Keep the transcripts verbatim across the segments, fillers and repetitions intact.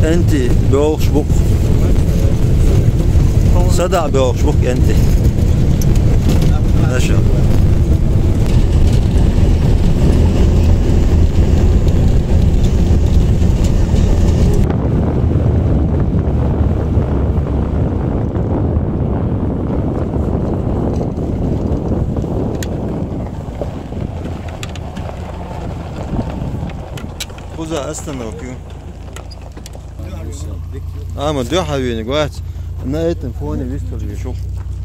КӀентий боьлхуш бу-кх. СадаӀа боьлхуш бу-кх кӀентий. Наша. Кхузахь остановка ю. Амма дуьхьал вийнарг вац. На этом фоне вистхила везаш ву.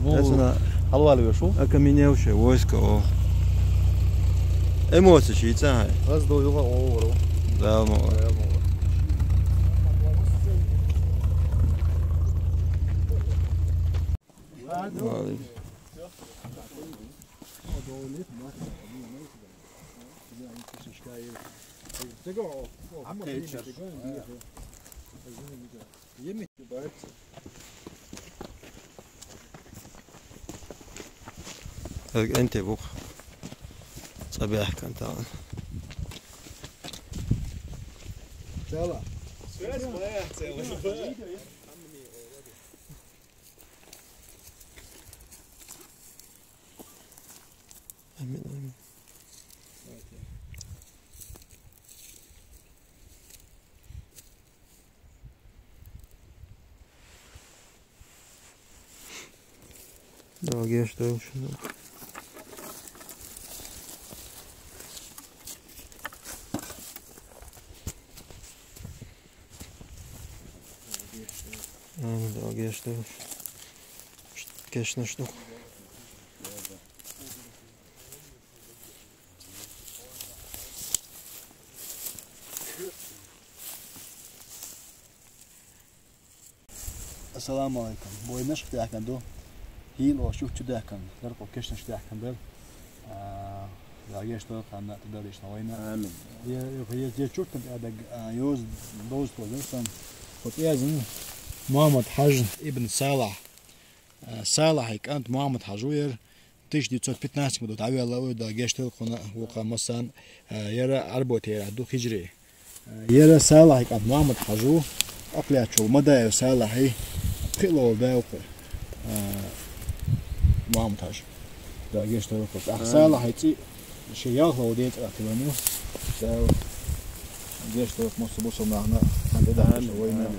Ну, эцна хьалавала везаш ву. Окаменевшее войско, о. Эмоцеш йийцахьа. Ас ду юха овра. Дала ма вара. Дала ма вара. Валейкум. Аг энте бух. Цӏа бехкан таан. Цела. Амин, амин. Дала гешт дойла шуна. Амин, Дала гешт дойла. Кешнаш ду. Ассаламу алейкум. Вай Нашха даьхкина ду. Хьийла ош юхчу даьхкина. Дар кхо кешнаш даьхкина дар. А, Дала гешт дойла ханна тӀе дар ишна вайна. Амин. Я, я, я, я чуртан тӀе даг, а, йоз, доз то дар сан. Хо тӀе язан Мухаммад Хьаж ибн Салах. А, Салахьи кӀант Мухаммад Хьаж ву яр. Тысяча девятьсот пятнадцать году дӀавелла ву, Дала гешт дойла кхунна, вукхун массарна, а, яра Ӏарбойн терахь ду хиджри. А, яра Салахьи кӀант Мухаммад Хьаж ву, Акхляч волу Мадаев Салахьи пхиъ ловла да вукху, а, Мухаммад Хьаж. Дала гешт дойла кхунна. ТӀаккха Салахьи цӀи шен ялхалгӀа ден цӀарах тиллина ю. Дала гешт дойла кхунна массо бусалба нахана, хан тӀедахьаш вайна.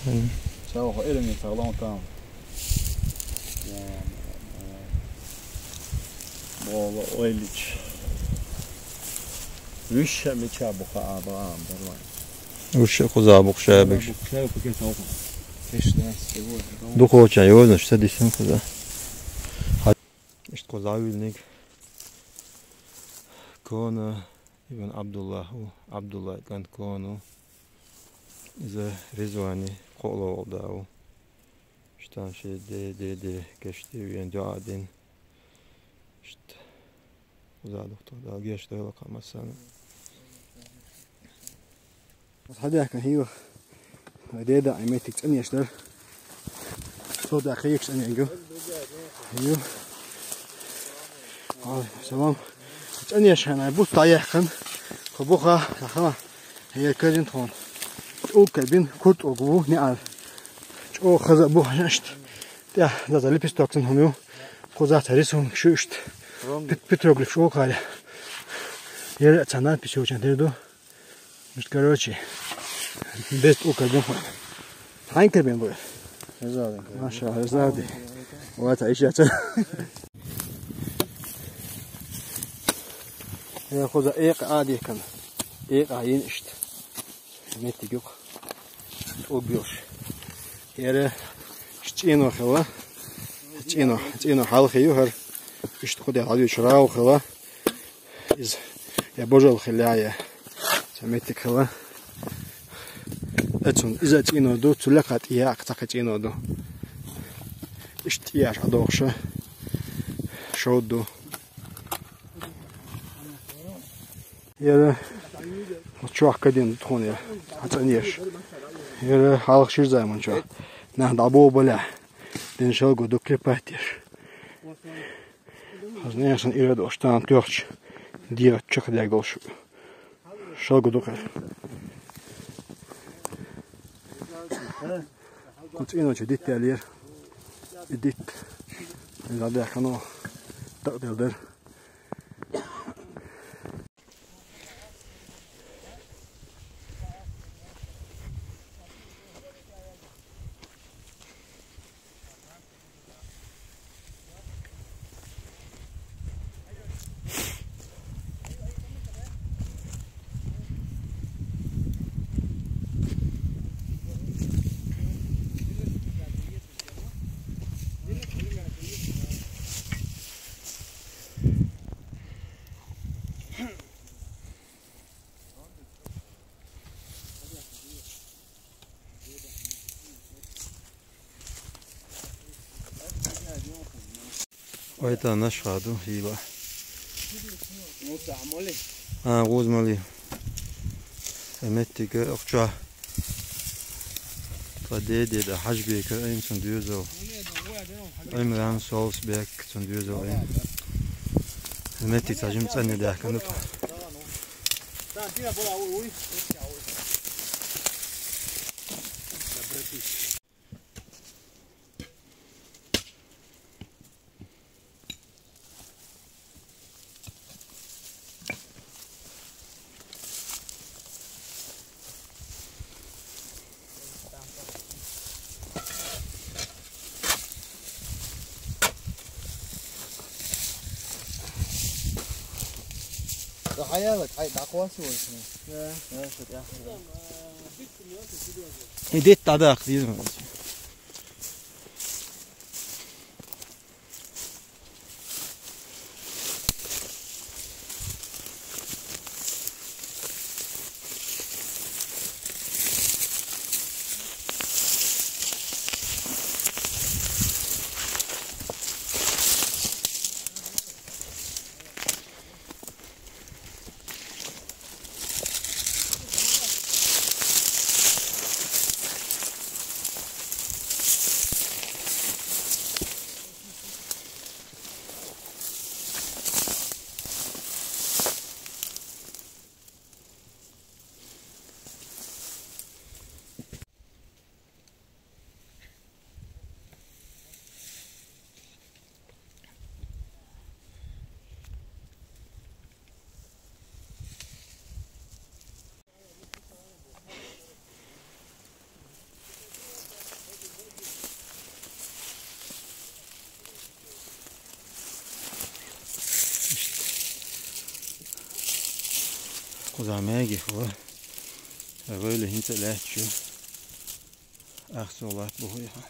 Амин. Салахьо эллин ца лаун там. Бохула ойлича. Вуьшша мича буха а баам дарван. Вуьшша кхуза бух шабиш. Бух шабиш кхуза. Кеш да, сегодня. Духовчан йозанаш ца дисин кхуза. Ишт кхуза вилниг. Кона ибн Абдуллах ву, Абдуллах кӀант Кона ву. Иза Ризвани кхоъ ловла да ву. Иштта ши де, де, де, кеште вен дуьа дин. Иштта. Уза духтур, Дала гешт дойла кхунна массарна. Хьадаьхкина хьийла. Вай деда, ай меттиг цӀанъеш дар. Цо да кхийкаш цӀанъеш ю. Ю. Валейкум салам. ЦӀанъеш хьайна, ай буц дӀаяьккхина. Кху буха, хьа, хьа. Хье, кажин тхуна. ЧӀуг кабин, курт уг ву, неӀар. ЧӀогӀа хаза а бу хьашт. ТӀехь даза лепесток цун хӀума ю. Кхузахь цхьа рисунок шу иштта. Пет-, петроглиф шу кхаьра. Яра а цхьа надпись йолчун тера ду. Иштта, короче, без тӀу кабин хьо. Хьайн кабин бу? Резадин кабин. Маша, резади. Вот, а ещё цхьа. Я кхуза экъа а дихкан. Экъа а йина иштта. Меттиг юкъа. ТӀуг йолуш. Яра чӀено хилла. ЦӀено, цӀено хьалхе ю хӀара. Иштта кху де хьалвича рагӀу хилла. Иза я божал хилла, я цхьа меттиг хилла. Эцун иза цӀено ду, цу лекха тӀе яккха цхьа кхин цӀено ду. Иштта тӀе яш Ӏадохуша шов ду. Яра чохь кадина тхуна яра, хьан цӀанъеш. Яра хьалха шира займан чохь. Нах дӀабо балехь, дина шалго ду крепать еш. Хазна яшан ирад ош тан тоьхча, дегӀа чекхдег долуш. Шалго ду кхаьра. Кху цӀийночу дитт яьллера. И дитт. Иза даьккхина дакъа делла дара. Ой, тӀанаш хадо, хӀийла. А, гӀузмали. Э, меттига, охча. Тха деде да Хьажбека, ай цун доьзал. Ӏимран Солсбек, цун доьзал ай. Э, меттиг цхьа жим цӀанне даьхкина тхо. Хьаялаг, хьай дӀакхосса вай шуна. Э, э, шо тӀехь. И дитт дӀадаккха деза вай. Кхузахь мега хӀу. Вайла хӀинца лаьтташ ю. Ахцо латт бу хӀу яха.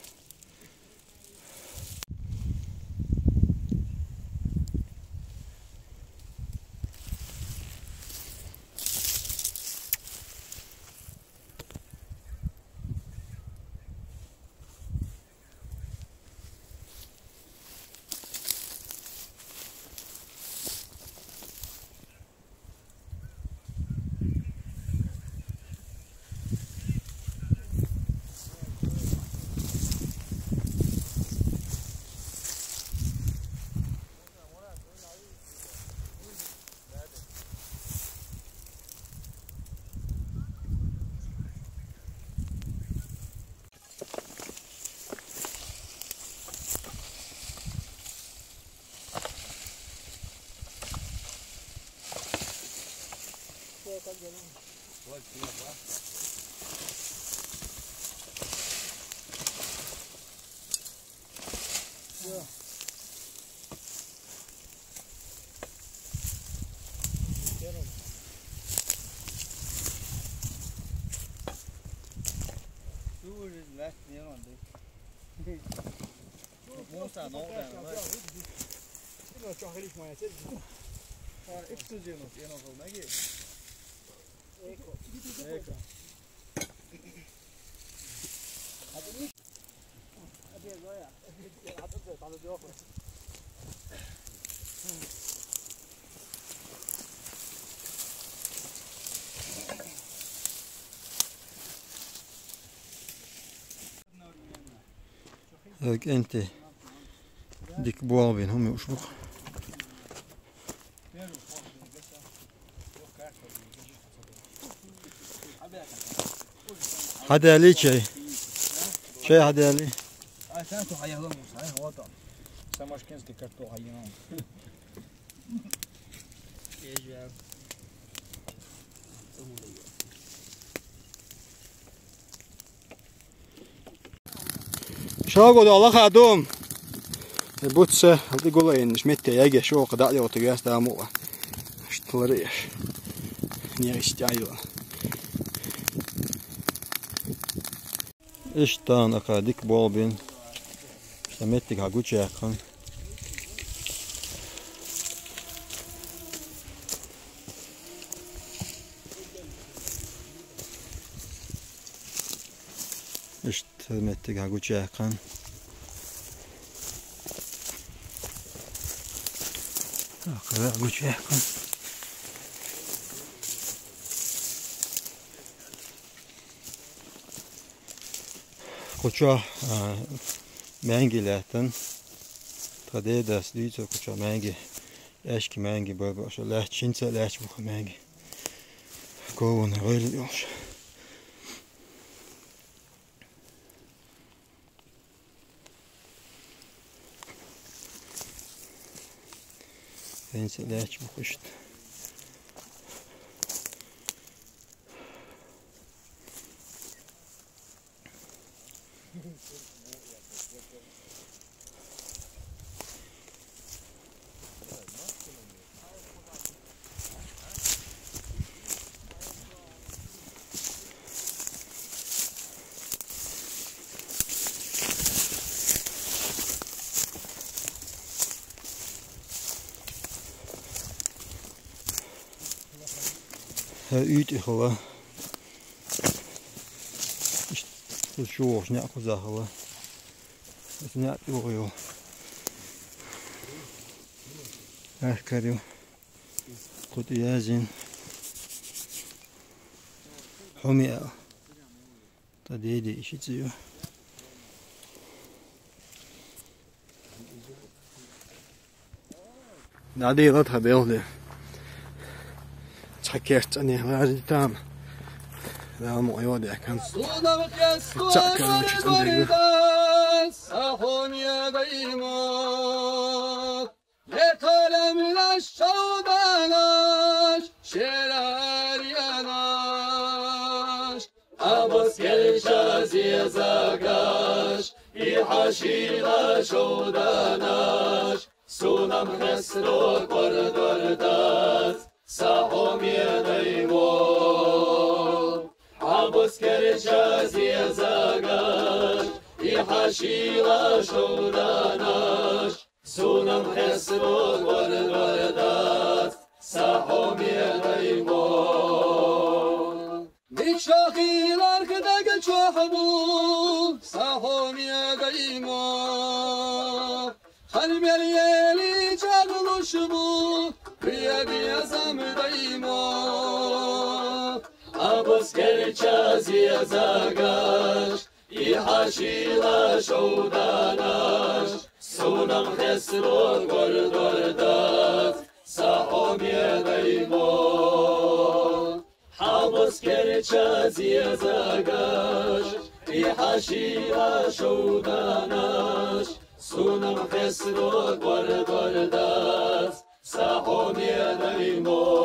Ой, кӀентий. Дика болх бина хӀума юуш бу-кх. Хьан даьллий чай? Чай хьадаьлий? Ай, сан ту хьаялам, ай, вот он. Самашкинский картофель хьаялам. Эжа. Шагу до Аллаха дом. Бутса, алди гулаин, шметте яге шо, када йо тигас да мула. Штолар еш. Не истяйла. Иштта акъа дика болабин. Иштта меттиг хьагучаяьккхина. Иштта меттиг хьагучаяьккхина. Акъа гучаяьккхина. Кхучо, а, маьнги лаьттан. Тха дедас дуьйцур кхучо маьнги. Аьшка маьнги бар бу, аша лаьтта, шинца лаьтта бу маьнги. Кована гӀайла йолуш. Шинца лаьтта бу иштта. Хьа уьйтӀа хила. Иштта кхуза чу вохуш некъ кхузахь хила. Аса некъ тӀе вохуьйту. Ахкар ю. Кху тӀе язйина. Хьуми аьлла. Тха деди ши цӀе ю. ДӀадийла тха белхале. Цхьа керт цӀанехь лажа там. Дала мукъайо дехкан. Цхьаъ карочу цӀанехь. Беталам лаш шовданаш, шерарьянаш, абаскерча зезагаш, и хьашила шовданаш, сунам хесто квардардас, са хьоме даймо. Абаскерча зезагаш, и хьашила шовданаш, сунам хесто квардардас, са хьоме даймо. Дича хиларх даг чохь бу, са хьоме даймо. Ханмел ели чарлуш бу, куья безам даймо. Абаскерча зезагаш, и хьашила шовданаш, сунам хесто квардардас, са хьоме даймо. Хьабаскерча зезагаш, и хьашила шовданаш, сунам хесто квардардас, са хьоме даймо.